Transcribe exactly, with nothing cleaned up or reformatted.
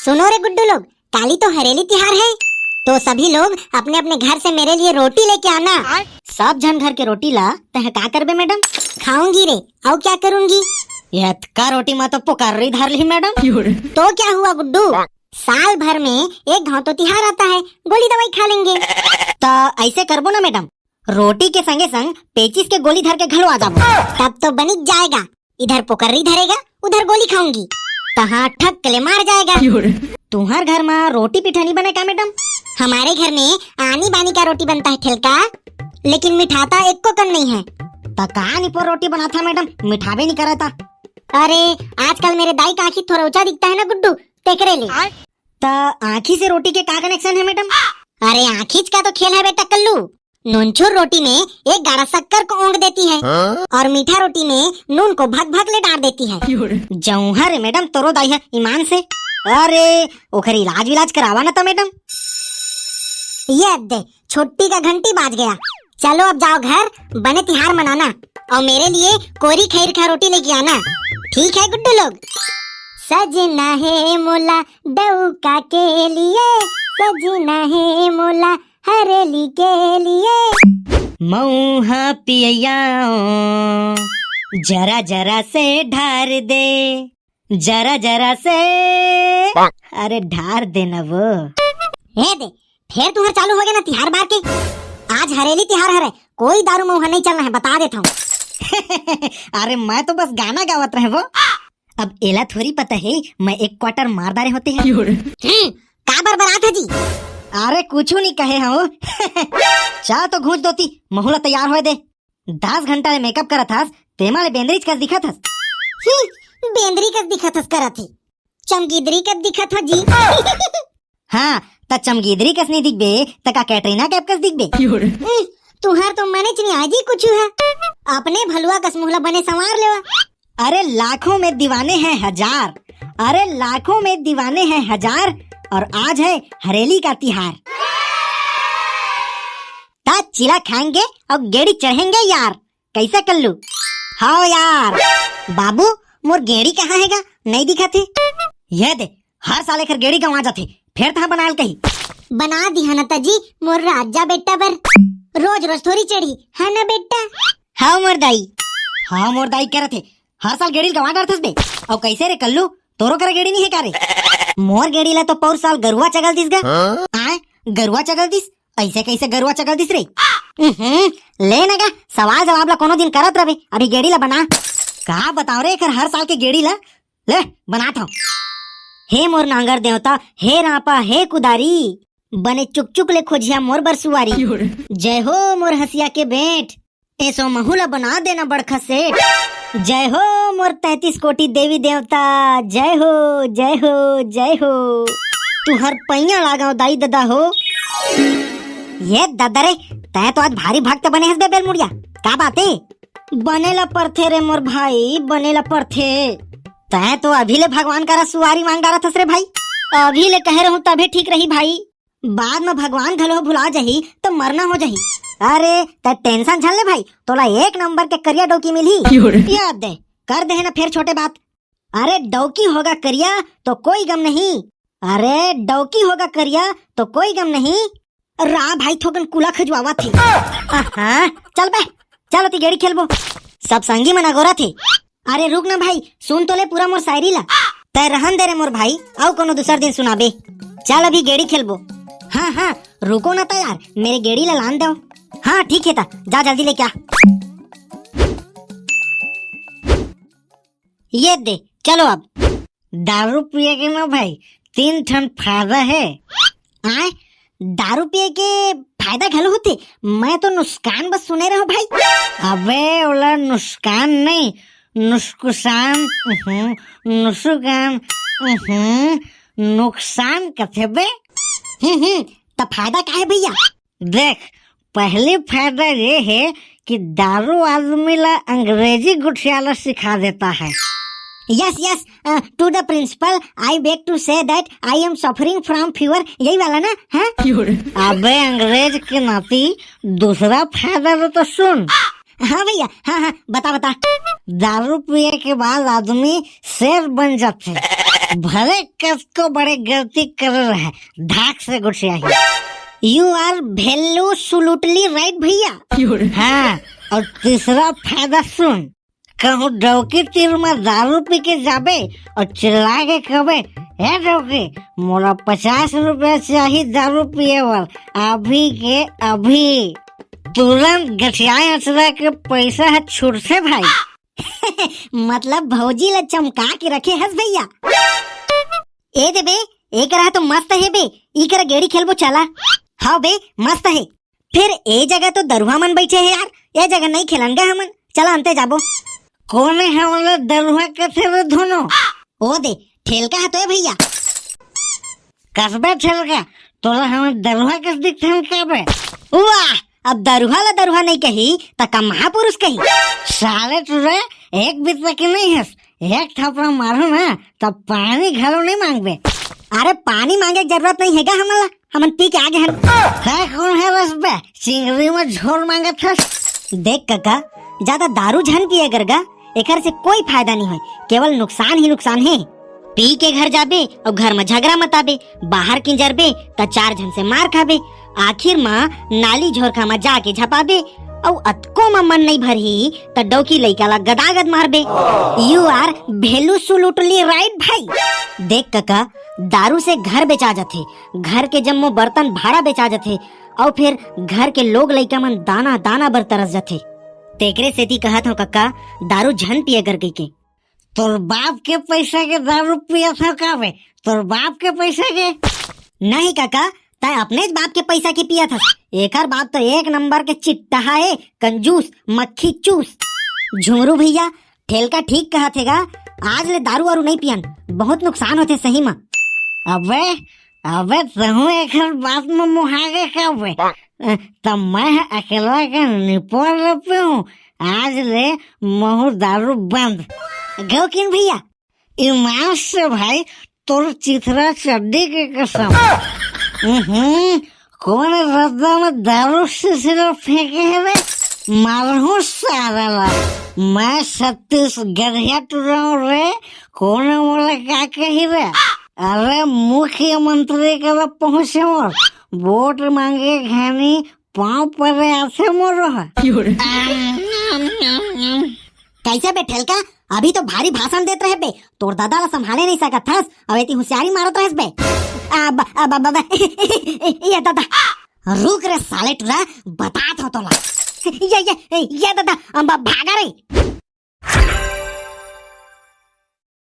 सुनो रे गुड्डू लोग, काली तो हरेली तिहार है, तो सभी लोग अपने अपने घर से मेरे लिए रोटी लेके आना। सब झन घर के रोटी ला तैं का करबे मैडम? खाऊंगी रे, अउ क्या करूंगी? एतका रोटी में तो पोकर्री धर ली मैडम। तो क्या हुआ गुड्डू, साल भर में एक घाव तो तिहार आता है, गोली दवाई खा लेंगे। तो ऐसे करबो ना मैडम, रोटी के संगे संग पेचिस के गोली धर के घलो आ जाबो। तब तो बनिक जाएगा, इधर पोकर्री धरेगा, उधर गोली खाऊंगी। तहाँ ठक ले मार जाएगा। तुहर घर में रोटी पीठा नहीं बने का मैडम? हमारे घर में आनी बानी का रोटी बनता है ठेलका, लेकिन मिठाता एक को कम नहीं है। त का निपोर रोटी बनाथा मैडम, मिठाबे नहीं करता। अरे, आजकल मेरे दाई का आँखी थोड़ा ऊंचा दिखता है ना गुड्डू, तेकरे ले। त आँखी से रोटी के का कनेक्शन है मैडम? अरे, आँखीच का तो खेल है बेटा कल्लू। नूनछुर रोटी में एक गाड़ा शक्कर को ओंग देती है और मीठा रोटी में नून को भक भक ले डार देती है। जौहर है मैडम तोरो दाई है ईमान से। अरे, ओखर इलाज विलाज करावा ना तो मैडम। ये दे, छुट्टी का घंटी बाज गया। चलो अब जाओ घर, बने तिहार मनाना और मेरे लिए कोरी खैर का रोटी लेके आना। ठीक है गुड्डू लोग। सजना है मोला डौका के लिए, सजना है मोला हरेली के लिए। मऊहा पियाओ, जरा जरा से ढार दे, जरा जरा से। अरे ढार दे ना वो। हे दे, फेर तुहर चालू हो गया ना तिहार बार के। आज हरेली तिहार हरे, कोई दारू मऊहा नहीं चलना है, बता देता हूँ। अरे मैं तो बस गाना गावत रहे वो। अब एला थोड़ी पता है, मैं एक क्वार्टर मार डारे होते हैं। हम्म, का बरबरात है जी? अरे कुछ नहीं कहे हो। चाह तो घूंच दोती, महूला तैयार होए दे। दस घंटा ले मेकअप करत हस, तेमा ले बेंदरीच कस दिखत हस। ही, बेंदरी कस दिखत हस करत ही। चमगीदरी कस दिखत हो जी। हाँ, त चमगीदरी कस नहीं दिखबे, त का कैटरीना कैफ कस दिखबे? उह, तुहर तो मनेच नहीं आय जी कुछ है। अपने भलुआ कस मुहला बने संवार लेवा। अरे लाखों में दीवाने हैं हजार, अरे लाखों में दीवाने हैं हजार, और आज है हरेली का तिहार। त चिला खाएंगे और गेड़ी चढ़ेंगे यार। कैसे कल्लू? हाँ यार। बाबू, मोर गेड़ी कहाँ है गा? नहीं दिखत हे। ये दे, हर साल एकर गेड़ी गंवा जाथे, फेर तहाँ बनाल कही। बना दिहा न त जी, मोर राजा बेटा बर। रोज रोज थोड़ी चढ़ी, है ना बेटा? हाँ मोर दाई। हाँ मोर दाई करत हे, हर साल गेड़ी ल गंवा डारथस बे। अउ कैसे रे कल्लू, तोरो करा गेड़ी नहीं है का रे? मोर गेड़ी ला तो पौर साल गरुआ चगल दिस गा। हाँ? आय, गरुआ चगल दिस? ऐसे कैसे गरुआ चगल दिस रे? उहुं, ले ना गा, सवाल जवाब ला कोनो दिन करत रहे, अभी गेड़ी ला बना। का बताओ रे एकर हर साल के गेड़ी ला? ले, बनात हूँ। हे मोर नांगर देवता, हे रापा, हे कुदारी, बने चुक चुक ले खोजिया मोर बर सुवारी। जय हो मोर हंसिया के बेंट, एसो महू ला बना देना बड़खा सेठ। जय हो मोर तैंतीस कोटि देवी देवता, जय हो, जय हो, जय हो। तुहर पैया लागव दाई ददा हो। ये ददा रे, तैं तो आज भारी भक्त बने हस बे बेलमुड़िया, का बात हे? बने ला परथे रे मोर भाई, बने ला परथे। तैं तो अभी ले भगवान करा सुवारी मांग डारत हस रे भाई। अभी ले कहे रहूं तभे ठीक रही भाई, बाद में भगवान घलो भुला जाही त मरना हो जाही। अरे त टेंशन झन ले भाई, तोला एक नंबर के करिया डौकी मिलही। याद दे, कर दे ना फेर छोटे बात। अरे डौकी होगा करिया तो कोई गम नहीं, अरे डौकी होगा करिया तो कोई गम नहीं। रा भाई थोकन कुला खजुआवत हे। आहा, चल बे, चल ओती गेड़ी खेलबो। सब संगी मन अगोरत हे। अरे रुक ना भाई, सुन तो ले पूरा मोर शायरी ला। तै रहन दे रे मोर भाई, अउ कोनो दूसर दिन सुनाबे। चल अभी गेड़ी खेलबो। हाँ हाँ, रुको ना त यार, मेरे गेड़ी ला लान दो। हाँ ठीक हे त, जा जल्दी लेके आ। ये दे, चलो अब। दारू पिए के ना भाई, तीन ठन फायदा हे। आय, दारू पिए के फायदा घलो होथे? मैं तो नुकसान बस सुने रहूं भाई। अबे ओला नुकसान नहीं, नुस्कुसान, उहुं, नुसुकान, उहुं, नुकसान कथे बे। हम्म हम्म, त फायदा का हे भैया? देख, पहली फायदा ये हे कि दारू आदमी ला अंग्रेजी गोठियाला सिखा देता है। Yes yes, to the principal, I beg to say that I am suffering from fever, यही वाला ना? हाँ। अबे अंग्रेज के नाती, दूसरा फायदा तो सुन। हाँ भैया, हाँ हाँ, बता बता। दारू पिए के बाद आदमी शेर बन जाथे। भले कतको बड़े गलती करे रहे, धाक से गोठियाही। You are absolutely right भैया। हाँ, और तीसरा फायदा सुन, कहूँ डौकी तीर में दारू पी के जाबे और चिल्ला के कहबे, "हे डौकी, मोला पचास रुपया चाही दारू पिए बर, अभी के अभी।" तुरंत गठियाए अचरा के पैसा ह छूटथे भाई। मतलब भौजी ला चमका के रखे हस भैया। ए दे बे, ए करा तो मस्त हे बे, ई करा गेड़ी खेलबो चला। हाँ बे, मस्त हे। फिर ए जगह तो दरुहा मन बैठे हे यार, ए जगह नहीं खेलन गा हमन, चला अंते जाबो। कोन हे हमला दरुहा कथे रे धुनो? ओ दे, ठेलका ह तो ए भैया। कसबे ठेलका, तोला हमन दरुहा कस दिखथन का बे? वाह, अब दरुहा ला दरुहा नहीं कही, त का महापुरुष कही? साले टुरा, एक बित्ता के नहीं हस, एक थपड़ा मारू ना, तब पानी घलो नहीं मांगबे। अरे पानी मांगे के जरूरत नहीं हे गा हमन ला, हमन पी के आगे हन। है कौन है रस बे, चिंगरी में झोर मांगत हस? देख कका, ज्यादा दारू झन पिए कर गा, एकर से कोई फायदा नहीं होय, केवल नुकसान ही नुकसान हे। पी के घर जाबे अउ घर में झगड़ा मताबे, बाहर किंजरबे त चार झन से मार खाबे, आखिर में नाली झोरखा में जाके झपाबे, अउ अतको में मन नहीं भरही त डौकी लइका ला गदागद मारबे। You are absolutely right भाई। देख कका, दारू से घर बेचा जथे, घर के जम्मो बर्तन भाड़ा बेचा जथे, अउ फिर घर के लोग लइका मन दाना दाना बर तरस जथे। तेकरे सेती कहत हंव कका, दारू झन पिए कर कहिके। तोर बाप के पैसा के दारू पियत हंव का बे? तोर बाप के पैसा के? नहीं कका, तैं अपनेच बाप के पैसा के पियत हस। एकर बाप तो एक नंबर के चिट्टा हे, कंजूस, मक्खी चूस। झुमरू भैया, ठेलका ठीक कहत हे गा, आज ले दारू वारू नहीं पियन, बहुत नुकसान होथे सही में। अबे, अबे तहूं एकर बात में मुहा गे का बे? अ, त मैं ह अकेला के निपोर ले पीहूं, आज ले महू दारू बंद। गौकिन भैया, ईमान से भाई, तोर चिथरा चड्डी के कसम। हम्म, कोन रद्दा में दारू सिलसिला फेंके हे रे? मारहूं सारा ला। मैं छत्तीसगढ़िया टुरा हूं रे, कोन मोला का कही रे? अरे मुख्यमंत्री करा पहुंचे मोर, वोट मांगे घनी पांव परे आथे मोर ह। कैसे बे ठेलका, अभी तो भारी भाषण देत रहे बे, तोर दादा ला संभाले नहीं सकत हस, अब एती होशियारी मारत रहस बे। अब, अब, अब, अब, ये दादा, रुक रे साले टुरा, बतात हंव तोला। ये, ये, ये दादा, अब भागा रे।